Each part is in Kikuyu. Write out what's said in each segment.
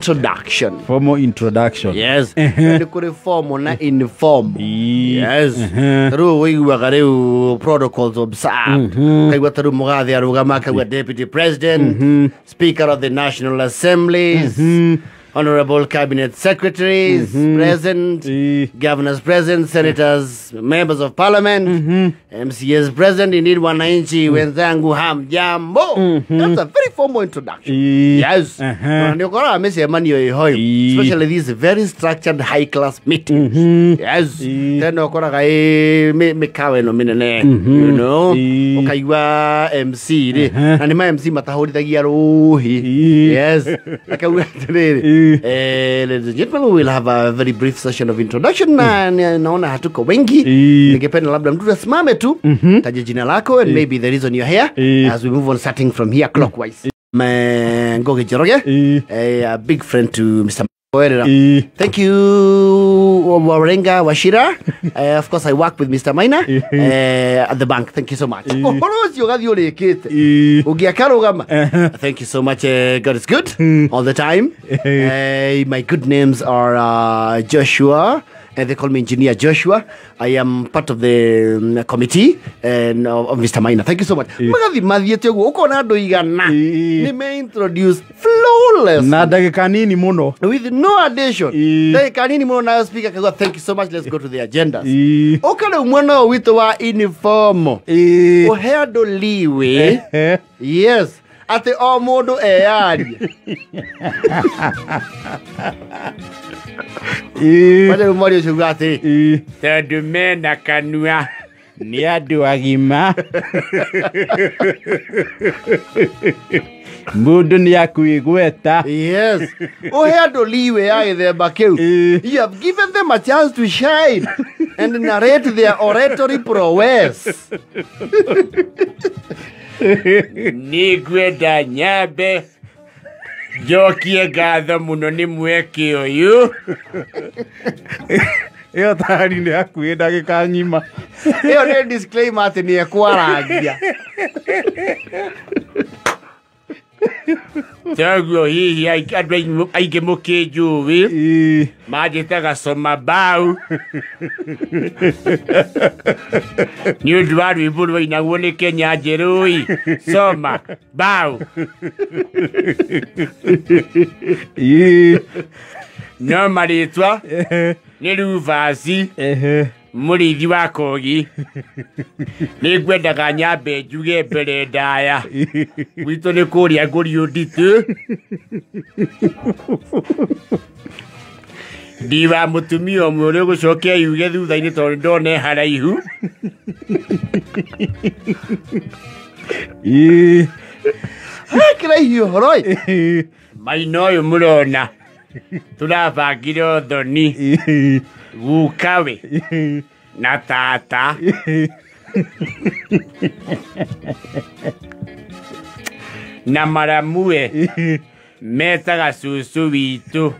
Introduction. Formal introduction. Yes. Nĩ kũrĩ formal na informal. Yes. Rĩu ũiguaga rĩu protocols observed. Ũkaigua ta rĩu mũgathĩ arũgama akauga deputy president, speaker of the national assemblies, honorable cabinet secretaries present, governors present, senators, members of parliament, MCAs present, indeed wananchi wenzangu hamjambo. That's a very formal introduction. Yes. Na nĩ ũkoraga mĩcemanio ĩho, especially these very structured high class meetings. Yes. Tena ũkoraga ĩ mĩkawa ĩno mĩnene, you know, ũkaigua MC rĩ, na nĩ ma MC matahũrithagia rũhi. Yes. Akauga atĩrĩrĩ, ladies and gentlemen, we will have a very brief session of introduction na naona hatuko wengi. Ningependa labda mtu asimame tu, taje jina lako and maybe the reason you're here as we move on starting from here clockwise. Ngogi Njoroge, a big friend to Mr. Oerera. Thank you, Warenga Wachira. Of course, I work with Mr. Maina at the bank. Thank you so much. Ũhoro ũcio ũgathiĩ ũrĩkĩte. Ũngĩakarũgama. Thank you so much. God is good all the time. My good names are Joshua, and they call me Engineer Joshua. I am part of the committee and of Mr. Maina. Thank you so much. Magathi mathiĩte ũguo ũkona andũ igana nĩ me introduce flawless na ndagĩka nini mũno with no addition. Ndagĩka nini mũno nayo speaker akauga thank you so much, let's go to the agendas. Ũka rĩu mwena ũyũ witũ wa informal, ũhe andũ leeway. Yes, atĩ o mũndũ eyarie. Wacha rĩu mwaria ũcio uga atĩrĩ, tondũ mena kanua nĩ andũ agima mũndũ nĩ akwĩgweta. Yes. Ũhe andũ leeway ya gĩthemba kĩu. You have given them a chance to shine and narrate their oratory prowess. Nĩngwenda nyambe njokie ngatho mũno nĩ mweke ũyũ. Ĩyo tari nĩ hakuhĩ ndagĩka ng'ima. Ĩyo nĩ disclaimer atĩ nĩ ekwarangia. Toguo hihi andũ aingĩ mũkĩnjũĩ manjĩtaga Soma Mbau nĩ ũndũ wa rwĩmbo rwainagwo nĩ Kenya Njerũi, Soma Mbau. No marĩtwa nĩ Ruvasi mũrĩithi wa Kogi. Nĩ ngwendaga nyambe njuge mbere ndaya gwitũ nĩ kũrĩa Ngũriũ nditũ. Ndi wa mũtumia ũmwe ũrĩa ũgũcokia yuge thutha-inĩ tondũ ndona e haraihu. Kĩraihi ũhoro ĩ. Maina ũyũ mũrona tũrabangire ũthoni gukawe na tata. Na maramue metaga cũcũ witũ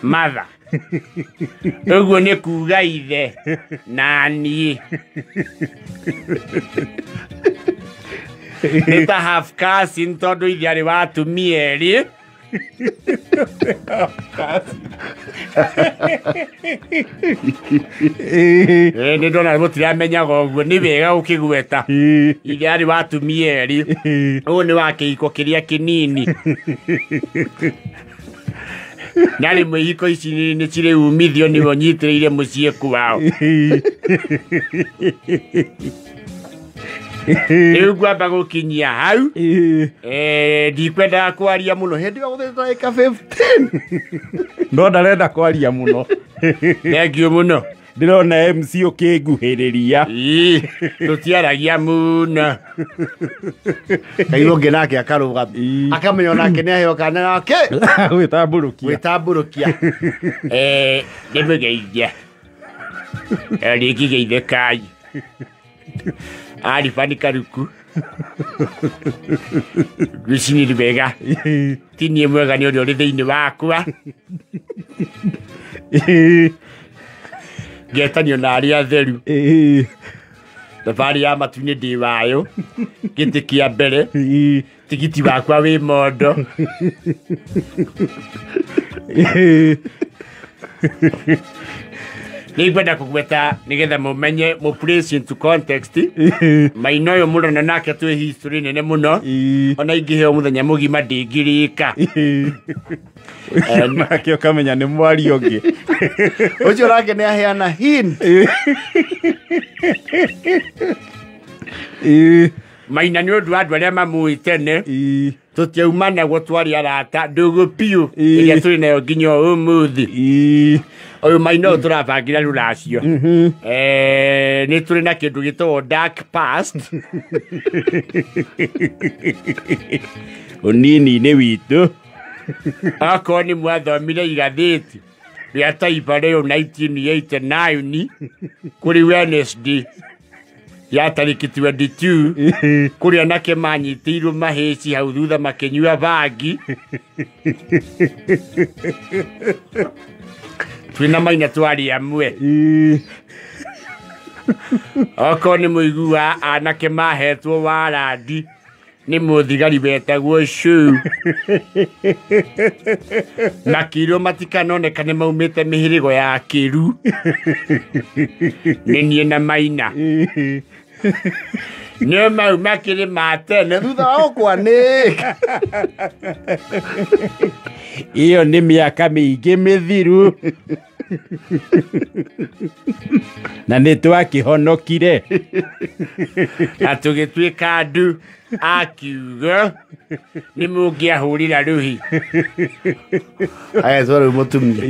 matha. Ũguo nĩ kuga ithe na niĩ. Nĩ ta half cousin tondũ ithe arĩ wa atumia erĩ. Nĩ ndona mũtiramenyaga ũguo nĩ wega ũkĩgweta ithe arĩ wa atumia erĩ. Ũyũ nĩ wa kĩhiko kĩrĩa kĩnini. Na rĩmwe ihiko ici nĩ cirĩ umithio nĩwe ũnyitĩrĩire mũciĩ kwao. Rĩu ngwamba gũkinyia hau. Ndikwendaga kwaria mũno hĩndĩ ĩyo gũthĩte ndagĩka 15. No ndarenda kwaria mũno. Thengiũ mũno. Ndĩrona MC ũkĩnguhĩrĩria. Tũtiaragia mũno. Kaigua ũngĩ nake akarũgama akamenya onake nĩ aheo kana nake gwĩtambũrũkia. Gwĩtambũrũkia. Nĩ mũgeithia rĩngĩ geithĩkai. Aribani Karuku. Rũcinĩ wega. Ti niĩ mwega nĩ ũrĩa ũrĩ thĩinĩ wakwa. Ngetanio na arĩa atheru. Thabarĩ ya matu-inĩ ndĩ wayo gĩtĩ kĩa mbere tigiti wakwa wĩ mondo. Nĩngwenda kũgweta nĩgetha mũmenye mũ place into context. Maina ũyũ mũrona nake twĩ history nene mũno ona ingĩheo mũthenya mũgima ndingĩrĩka. Nake ũkamenya nĩ mwario ũngĩ. Ũcio nake nĩ aheana hint. Maina nĩ ũndũ wa andũ arĩa mamũĩ tene tũtiaumanagwo twarĩ arata ndũgũ piũ ĩrĩa tũrĩ nayo nginya ũmũthĩ. Ũyũ Maina ũyũ tũrabangĩra rũracio. Nĩ tũrĩ na kĩndũ gĩtagwo dark past. Ũnini-inĩ witũ. Akorwo nĩ mwathomire igathĩti rĩa Taifa Leo 1989 kũrĩ Wednesday ya tarĩki 22 kũrĩ anake manyitĩirwo mahĩci hau thutha makĩnyua bangi. Twĩna Maina twarĩ amwe. Okorwo nĩ mũigua anake mahetwo warandi nĩ mũthigari wetagwo Shuu makĩirwo matikanonekane maumĩte mĩhĩrĩgo ya kĩru. Nĩ niĩ na Maina. Nĩ mau makĩrĩ ma tene thutha wa gũkwanĩka. Ĩyo nĩ mĩaka mĩingĩ mĩthiru. Na nĩ twakĩhonokire. Na tũgĩtuĩka andũ a kiugo nĩ mũngĩahũrĩra rũhi. Aya rĩu mũtumia.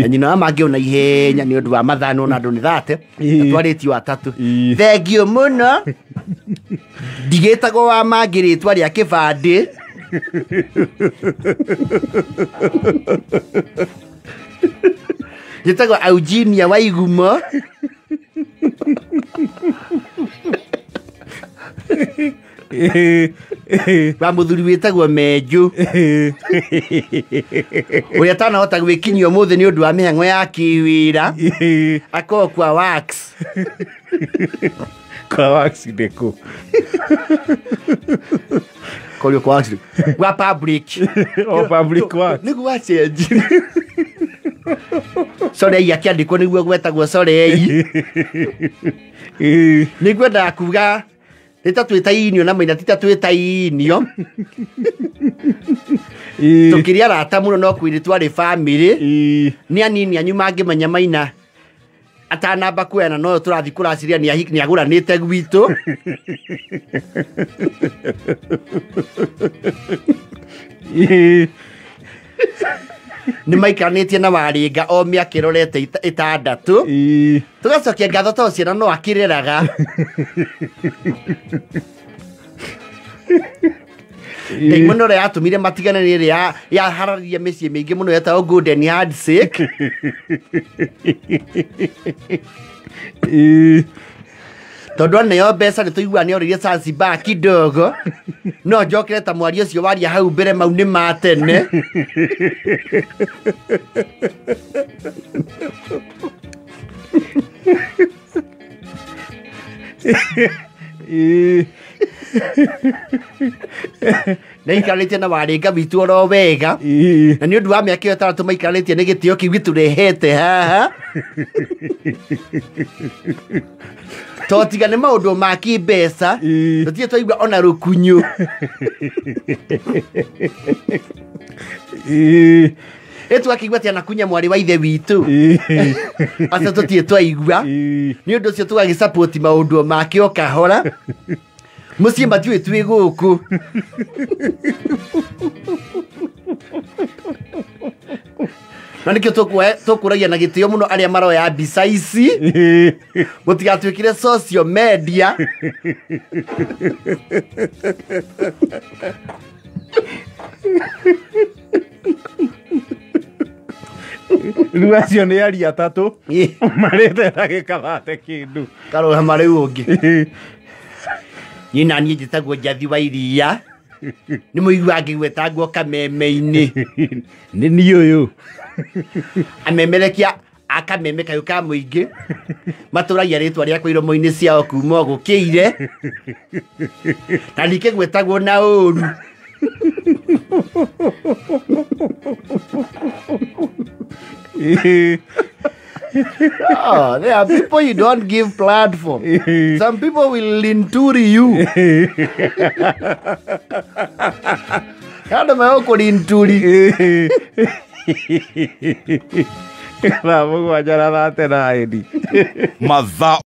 Na nyina wa mangĩona ihenya nĩ ũndũ wa mathaa nĩwona andũ nĩ thate na twarĩtio atatũ. Thengiũ mũno. Ndigĩtagwo wa mangĩ rĩtwa rĩa kĩbandĩ. Njĩtagwo Eugenia Waigumo. Wa mũthuri wĩtagwo Menju ũrĩa atanahota gwĩkinyia ũmũthĩ nĩ ũndũ wa mĩhang'o ya kĩwĩra akorwo kwa wax. Kwa wax nĩkũ? Korio kwa wax kwa public. O public wax. Nĩguo wacenjire. Sorei akĩandĩkwo nĩguo gwetagwo sorei. Nĩngwendaga kuga nĩ ta twĩtainio na Maina ti ta twĩtainio. Tũkĩrĩ arata mũno no kwĩrĩ twarĩ family. Nĩ anini anyu mangĩmenya Maina atanamba kuoyana no tũrathiĩ kũraciria nĩ agũranĩte gwitũ. Nĩ maikaranĩtie na Warĩnga o mĩaka ĩrorete ĩtandatũ. Tũgacokia ngatho tondũ ciana no akĩreraga. Ndaimono ĩrĩa yatũmire matigane nĩ ĩrĩa yahararirie mĩciĩ mĩingĩ mũno yetagwo Golden Handshake. Tondũ aneo mbeca nĩ tũiguaga nĩ orĩire Zanzibar kidogo. No njokere ta mwaria ũcio waria hau mbere mau nĩ ma tene. Nĩaikarĩtie na Warĩnga witũ oro wega. Na nĩ ũndũ wa mĩaka ĩyo ĩtandatũ maikarĩtie nĩ gĩtĩo kĩu gĩtũrehete haha. To tiga nĩ maũndũ ma kĩmbeca tũtirĩ twaigua ona rũkunyu. Ĩtwakĩigua atĩ anakunya mwarĩ wa ithe witũ. Acio tũtirĩ twaigua. Nĩ ũndũ ũcio tũgagĩsupport maũndũ make o kahora. Mũciĩ matiũĩ twĩ gũkũ. Na nĩkĩo tũkũragia na gĩtĩo mũno arĩa maroya mbica ici. Mũtigatuĩkire social media. Rĩu acio nĩ aria atatũ marĩte ndagĩka thate kĩndũ. Karũgama rĩu ũngĩ. Niĩ na niĩ njĩtagwo Njathi wa Iria. Nĩ mũiguaga ngĩgwetangwo kameme-inĩ. Nĩ niĩ ũyũ. Amemerekia Akameme kayũ ka mũingĩ matũragia rĩtwa rĩakwa iromo-inĩ ciao kuma o gũkĩire na ningĩ gwĩtagwo na ũru. Oh, there are people you don't give platform. Some people will linturi you. Andũ megũkũrinturi. Thaa 7 na 39. Mathaa.